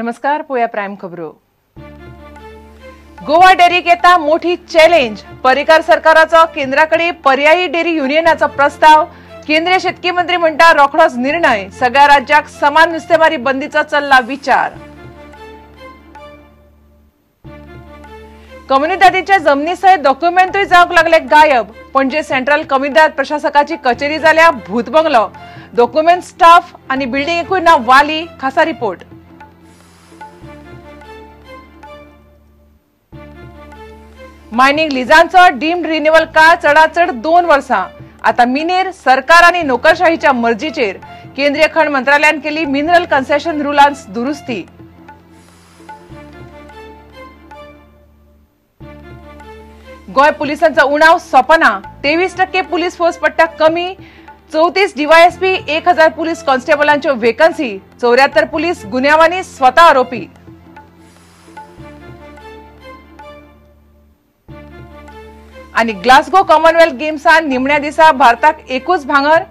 नमस्कार, पोया प्राइम खबरो। गोवा डेअरीक येता मोठी चॅलेंज। पर्रीकार सरकाराचो केंद्राकडे पर्यायी डेअरी युनियनाचो प्रस्ताव। केंद्रीय शेतकी मंत्री म्हणटा रोखडोच निर्णय। सगळ्या राज्याक समान नुस्तेमारी बंदीचो चल्ला विचार। कम्युनिदादीच्या जमनी सयत डॉक्युमेंटूय जावंक लागले गायब। पणजे सेंट्रल कम्युनिदाद प्रशासकाची कचेरी जाल्या भूत बंगलो। डॉक्युमेंट स्टाफ आनी बिल्डिंगेकूय ना वाली। खासा रिपोर्ट। मायनिंग लिजांचो डीम्ड रिन्युअल काळ चडात चड 2 वर्सां। आता मिनेर सरकार आनी नोकरशाहीच्या मर्जीचेर। केंद्रीय खण मंत्रालयान केली मिनरल कन्सेशन रुलांत दुरुस्ती। गोंय पुलिसांचो उणाव सोंपना। 23% पुलीस फोर्स पडटा कमी। 34 डीवायएसपी 1000 पुलीस कॉन्स्टेबलांच्यो वेकन्सी। 74 पुलीस गुन्यांवांनी स्वता आरोपी। आनी ग्लासगो कॉमनवेल्थ गेम्सान निमण्या दिसा भारताक एकूच भांगर।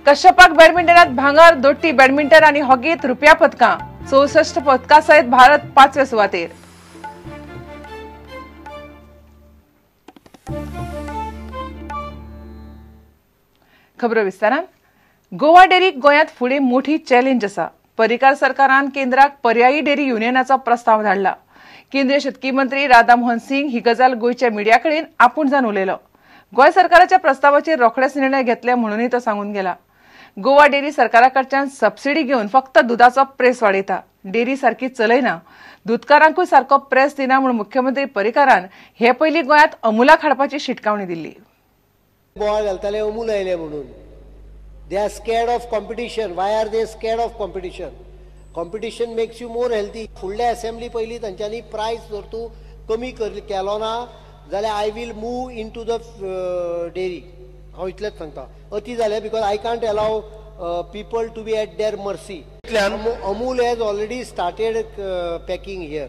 कश्यपाक बॅडमिंटनात भांगर, दोट्टी बॅडमिंटन आनी हॉकीत रुप्या पदकां। 64 पदकां सयत भारत 5वे सुवातेर। खबरो विस्तारान। गोवा डेअरीक गोंयांत फुडें मोठी चॅलेंज आसा। पर्रीकार सरकारान केंद्राक पर्यायी डेअरी युनियनाचो प्रस्ताव धाडला। केंद्रीय शेतकी मंत्री राधा मोहन सिंग ही गजाल गोंयच्या मिडिया कडेन आपूण जावन उलयलो। गोंय सरकाराच्या प्रस्तावाचेर रोखडेच निर्णय घेतले म्हणूनय तो सांगून गेला। गोवा डेअरी सरकारा कडच्यान सबसिडी घेवन फक्त दुदाचो प्रेस वाडयता, डेअरी सारकी चलयना, दुदकारांकूय सारको प्रेस दिना म्हूण मुख्यमंत्री पर्रीकारान हे पयलीं गोंयांत अमुलाक हाडपाची शिटकावणी दिल्ली। बोवाळ घालताले अमूल आयले म्हणून। They are scared of competition. Why are they scared of competition? Competition makes you more healthy. फुडल्या असेंब्ली पयलीं तांच्यांनी प्रायस जर तूं कमी केलो ना जाल्यार I will move into the dairy. हांव इतलेंच सांगता। अती जालें because I can't allow people to be at their mercy. Amul has already started packing here.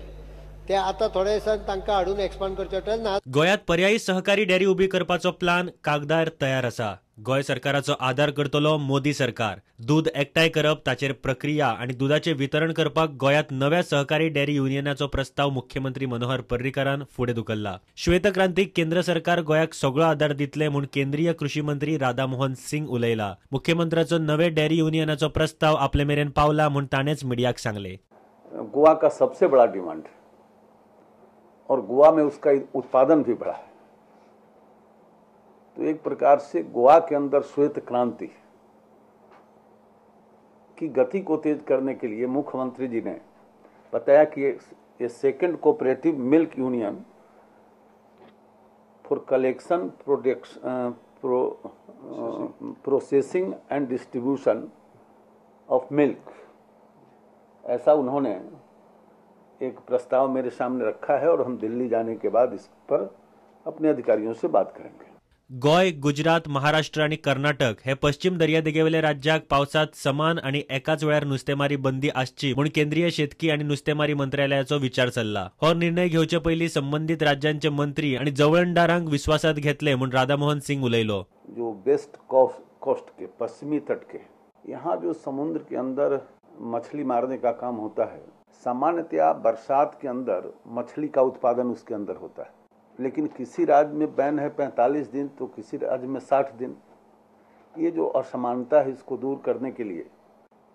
ते आता थोड्या दिसान तांकां हाडून एक्सपांड करचें पडटलें ना। गोंयांत पर्यायी सहकारी डेअरी उबी करपाचो प्लान कागदार तयार आसा। गोंय सरकाराचो आदार करतलो मोदी सरकार। दूद एकठांय करप, ताचेर प्रक्रिया आनी दुदाचें वितरण करपाक गोंयांत नव्या सहकारी डेअरी युनियनाचो प्रस्ताव मुख्यमंत्री मनोहर पर्रीकारान फुडें धुकल्ला। श्वेतक्रांतीक केंद्र सरकार गोंयाक सगळो आदार दितले म्हूण केंद्रीय कृषी मंत्री राधा मोहन सिंग उलयला। मुख्यमंत्र्याचो नवे डेअरी युनियनाचो प्रस्ताव आपले मेरेन पावला म्हूण ताणेंच मिडियाक सांगले। गोवा का सबसे बड़ा डिमांड और गोवा में उसका उत्पादन भी बढ़ा है, तो एक प्रकार से गोवा के अंदर श्वेत क्रांति की गति को तेज करने के लिए मुख्यमंत्री जी ने बताया कि ये second cooperative milk union for collection, processing and distribution of milk, ऐसा उन्होंने एक प्रस्ताव मेरे सामने रखा है और हम दिल्ली जाने के बाद इस पर अपने अधिकारियों से बात करेंगे। गोंय, गुजरात, महाराष्ट्र आनी कर्नाटक हे पश्चिम दर्यादेगेवेल्या राज्याक पावसांत समान आनी एकाच वेळार नुस्तेमारी बंदी आसची म्हूण केंद्रीय शेतकी आनी नुस्तेमारी मंत्रालयाचो विचार चल्ला। हो निर्णय घेवचे पयलीं संबंदीत राज्यांचे मंत्री आनी जवळणदारांक विस्वासात घेतले म्हूण राधा मोहन सिंग उलयलो। जो वेस्ट कोस्ट के पश्चिमी तट के यहाँ जो समुद्र के अंदर मछली मारने का काम होता है, सामान्यतया बरसात के अंदर मछली का उत्पादन उसके अंदर होता है, लेकिन किसी राज्य में बैन है 45 दिन तो किसी राज्य में 60 दिन। ये जो असमानता है इसको दूर करने के लिए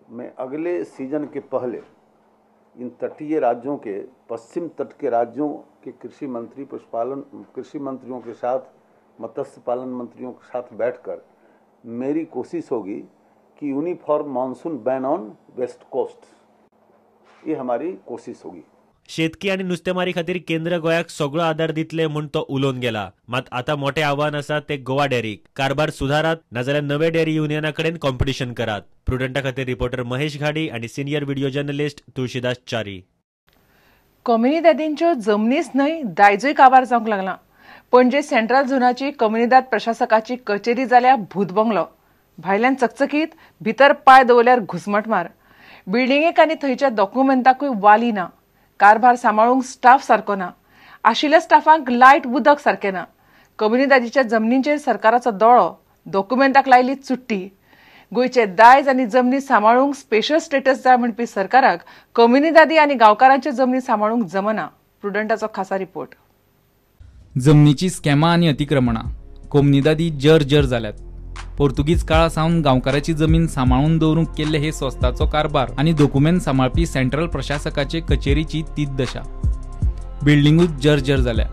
मैं अगले सीजन के पहले इन तटीय राज्यों के, पश्चिम तट के राज्यों के कृषि मंत्री, पशुपालन कृषि मंत्रियों के साथ, मत्स्य पालन मंत्रियों के साथ बैठकर मेरी कोशिश होगी कि uniform monsoon ban on west coast, ये हमारी कोशिश होगी। शेतकी आनी नुस्तेमारी खातीर केंद्र गोंयाक सगळो आदार दितले म्हूण तो उलोवन गेला। मात आतां मोठें आव्हान आसा ते गोवा डेअरीक। कारभार सुधारात, नाजाल्यार नवे डेअरी युनियना कडेन कॉम्पिटिशन करात। प्रुडंटा खातीर रिपोर्टर महेश घाडी आनी senior video journalist Tulsidas Chari. कम्युनिदादींच्यो जमनीच न्हय, दायजूय काबार जावंक लागला। पणजे सेंट्रल झोनाची कम्युनिदाद प्रशासकाची कचेरी जाल्या भूत बंगलो। भायल्यान चकचकीत, भितर पांय दवरल्यार घुसमटमार। बिल्डिंगेक आनी थंयच्या डॉक्युमेंटाकूय वाली ना। कारभार सांबाळूंक स्टाफ सारको ना। आशिल्ल्या स्टाफांक लायट उदक सारकें ना। कम्युनिदादीच्या जमनींचेर सरकाराचो दोळो, डॉक्युमेंटाक लायली चुट्टी। गोंयचे दायज आनी जमनी सांबाळूंक स्पेशल स्टेटस जाय म्हणपी सरकाराक कोमुनिदादी आनी गांवकारांचे जमनी सांबाळूंक जमना. प्रुडंटाचो खासा रिपोर्ट. जमनीची स्कॅमां आनी अतिक्रमणां कोमुनिदादी जर्जर जाल्यात. पोर्तुगीज काळा सावन गांवकाराची जमीन सांबाळून दवरूंक केल्ले हे संस्थाचो कारभार आनी दोकुमेंत सांबाळपी सेंट्रल प्रशासकाचे कचेरीची तीच दशा. बिल्डिंगूच जर्जर जाल्या.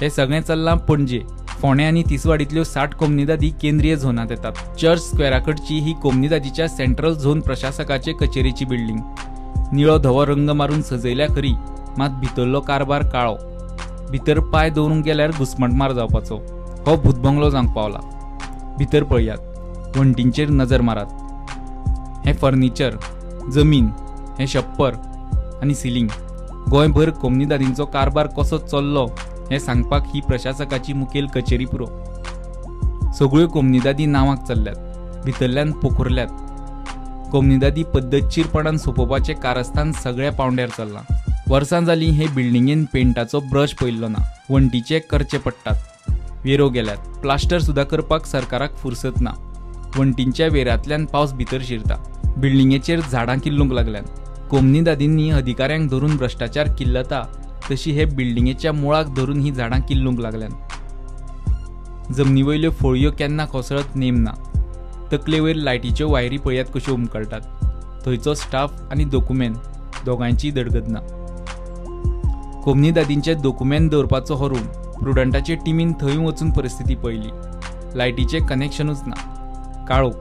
हे सगळें चल्लां पणजे, फोंडें आनी तिसवाडींतल्यो 60 कोमुनिदादी केंद्रीय झोनांत येतात. चर्च स्क्वेराकडची ही कोमुनिदादीच्या सेंट्रल झोन प्रशासकाचे कचेरीची बिल्डिंग निळो धवो रंग मारून सजयल्या खरी, मात भितरलो कारभार काळो. भितर पांय दवरूंक गेल्यार घुस्मटमार जावपाचो हो भूतबंगलो जावंक पावला. भितर पळयात, वण्टींचेर नजर मारात. हें फर्निचर, जमीन, हें शप्पर आनी सिलींग. गोंयभर कोमुनिदादींचो कारभार कसो चल्लो हें सांगपाक ही प्रशासकाची मुखेल कचेरी पुरो. सगळ्यो कोमुनिदादी नांवाक चल्ल्यात, भितरल्यान पोखरल्यात. कोमुनिदादी पद्दतशीरपणान सोंपोवपाचें कारस्थान सगळ्या पावंड्यार चल्लां. वर्सां जालीं हे बिल्डिंगेन पेंटाचो ब्रश पळयल्लो ना. वण्टीचे करचे पडटात, वेरो गेल्यात, प्लास्टर सुद्दां करपाक सरकाराक फुरसत ना. वण्टींच्या वेरांतल्यान पावस भितर शिरता. बिल्डिंगेचेर झाडां किल्लूंक लागल्यात. कोमुनिदादींनी अधिकाऱ्यांक धरून भ्रश्टाचार किल्लता तशी हे बिल्डिंगेच्या मुळाक धरून ही झाडां किल्लूंक लागल्यात. जमनी वयल्यो फोळयो केन्ना कोसळत नेम ना. तकले वयर लायटीच्यो वायरी पळयात कश्यो उमकळटात. थंयचो स्टाफ आनी दोकुमेंत दोगांयची दडगत ना. कोमुनिदादींचे दोकुमेंत दवरपाचो हो रूम. प्रुडंटाचे टिमीन थंय वचून परिस्थिती पळयली. लायटीचें कनेक्शनूच ना, काळोख.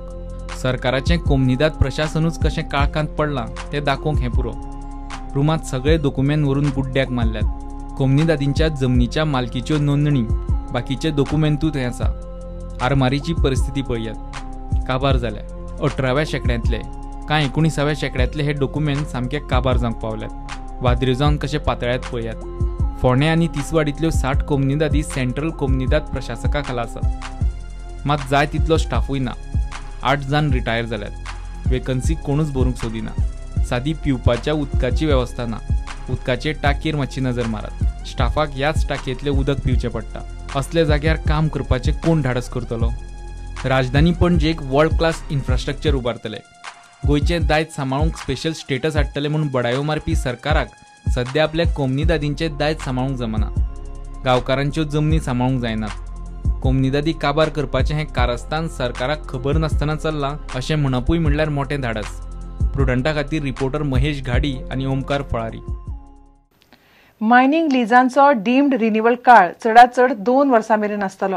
सरकाराचें कोमुनिदाद प्रशासनूच कशें काळखांत पडलां तें दाखोवंक हें पुरो. रुमांत सगळे दोकुमेंत व्हरून गुड्ड्याक मारल्यात. कोमुनिदादींच्या जमनीच्या मालकीच्यो नोंदणी, बाकीचे दोकुमेंतूय थंय आसा. आरमारीची परिस्थिती पळयात, काबार जाल्या. 18व्या शेंकड्यांतले, कांय 19व्या शेंकड्यांतले हे दोकुमेंत सामके काबार जावंक पावल्यात. वादऱ्यो जावन कशे पातळ्यात पळयात. फोंडें आनी तिसवाडींतल्यो 60 कोमुनिदादी सेंट्रल कोमुनिदाद प्रशासका खाला आसात, मात जाय तितलो स्टाफूय ना. 8 जाण रिटायर जाल्यात. वेकन्सी कोणूच भरूंक सोदिना. सादी पिवपाच्या उदकाची वेवस्था ना. उदकाचे टाकयेर मातशी नजर मारात. स्टाफाक ह्याच टाकयेंतलें उदक पिवचें पडटा. असल्या जाग्यार काम करपाचें कोण धाडस करतलो? राजधानी पणजेक वर्ल्ड क्लास इन्फ्रास्ट्रक्चर उबारतले, गोंयचें दायज सांबाळूंक स्पेशल स्टेटस हाडटले म्हूण बडायो मारपी सरकाराक सद्या आपल्या कोमुनिदादींचें दायज सांबाळूंक जमना. गांवकारांच्यो जमनी सांबाळूंक जायनात. कोमुनिदादी काबार करपाचें हें कारस्थान सरकाराक खबर नासतना चल्लां अशें म्हणपूय म्हणल्यार मोटें धाडस. प्रुडंटा खातीर रिपोर्टर महेश घाडी आनी ओमकार फळारी. मायनिंग लिजांचो डीम्ड रिन्युअल काळ चडात चड 2 वर्सां मेरेन आसतलो.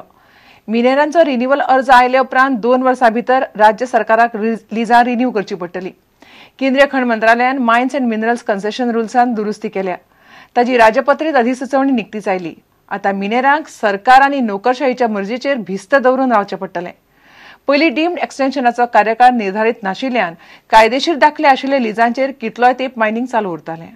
मिनेरांचो रिन्युअल अर्ज आयले उपरांत 2 वर्सां भितर राज्य सरकाराक लिजां रिन्यू करची पडटली. केंद्रीय खण मंत्रालयान मायन्स अँड मिनरल्स कन्सेशन रुल्सान दुरुस्ती केल्या. ताजी राजपत्रीत अधिसुचोवणी निकतीच आयली. आतां मिनेरांक सरकार आनी नोकरशाहीच्या मर्जीचेर भिस्त दवरून रावचें पडटलें. पयलीं डीम्ड एक्सटेन्शनाचो कार्यकाळ निर्धारित नाशिल्ल्यान कायदेशीर दाखले आशिल्ले लिजांचेर कितलोय तेंप मायनिंग चालू उरतालें.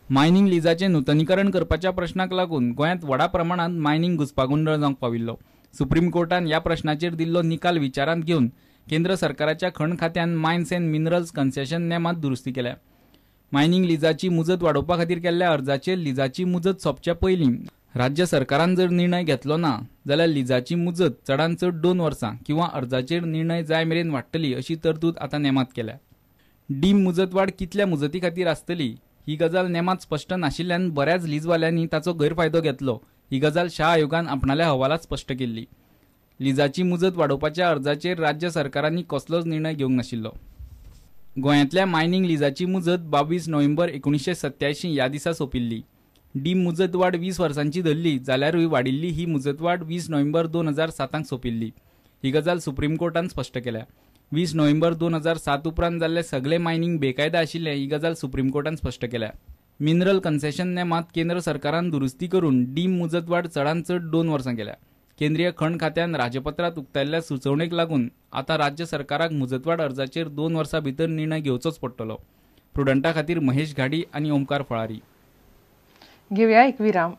मायनिंग लिजाचें नुतनीकरण करपाच्या प्रश्नाक लागून गोंयांत व्हडा प्रमाणांत मायनिंग घुस्पागोंदळ जावंक पाविल्लो. सुप्रीम कोर्टान ह्या प्रश्नाचेर दिल्लो निकाल विचारांत घेवन केंद्र सरकाराच्या खण खात्यान मायन्स अँड मिनरल्स कन्सेशन नेमांत दुरुस्ती केल्या. मायनिंग लिजाची मुजत वाडोवपा खातीर केल्ल्या अर्जाचेर लिजाची मुजत सोंपच्या पयलीं राज्य सरकारान जर निर्णय घेतलो ना जाल्यार लिजाची मुजत चडांत चड 2 वर्सां किंवा अर्जाचेर निर्णय जाय मेरेन वाडटली अशी तरतूद आतां नेमांत केल्या. डीम मुजतवाड कितल्या मुजती खातीर आसतली ही गजाल नेमांत स्पश्ट नाशिल्ल्यान बऱ्याच लीजवाल्यांनी ताचो गैरफायदो घेतलो. ही गजाल शाह आयोगान आपणाल्या अहवालांत स्पश्ट केल्ली. लिजाची मुजत वाडोवपाच्या अर्जाचेर राज्य सरकारांनी कसलोच निर्णय घेवंक नाशिल्लो. गोंयांतल्या मायनिंग लिजाची मुजत 22 नोव्हेंबर 1987 ह्या दिसा सोंपिल्ली. डीम मुजतवाड 20 वर्सांची धरली जाल्यारूय वाडिल्ली ही मुजतवाड 20 नोव्हेंबर 2007 सोंपिल्ली. ही गजाल सुप्रीम कोर्टान स्पश्ट केल्या. 20 नोव्हेंबर 2007 उपरांत जाल्ले सगळे मायनिंग बेकायदा आशिल्ले ही गजाल सुप्रीम कोर्टान स्पश्ट केल्या. मिनरल कन्सेशन नेमांत केंद्र सरकारान दुरुस्ती करून डीम मुजतवाड चडांत चड 2 वर्सां केल्या. केंद्रीय खण खात्यान राजपत्रांत उक्तायल्ल्या सुचोवणेक लागून आतां राज्य सरकाराक मुजतवाड अर्जाचेर 2 वर्सां भितर निर्णय घेवचोच पडटलो. प्रुडंटा खातीर महेश घाडी आनी ओमकार फळारी. घेवया एक विराम.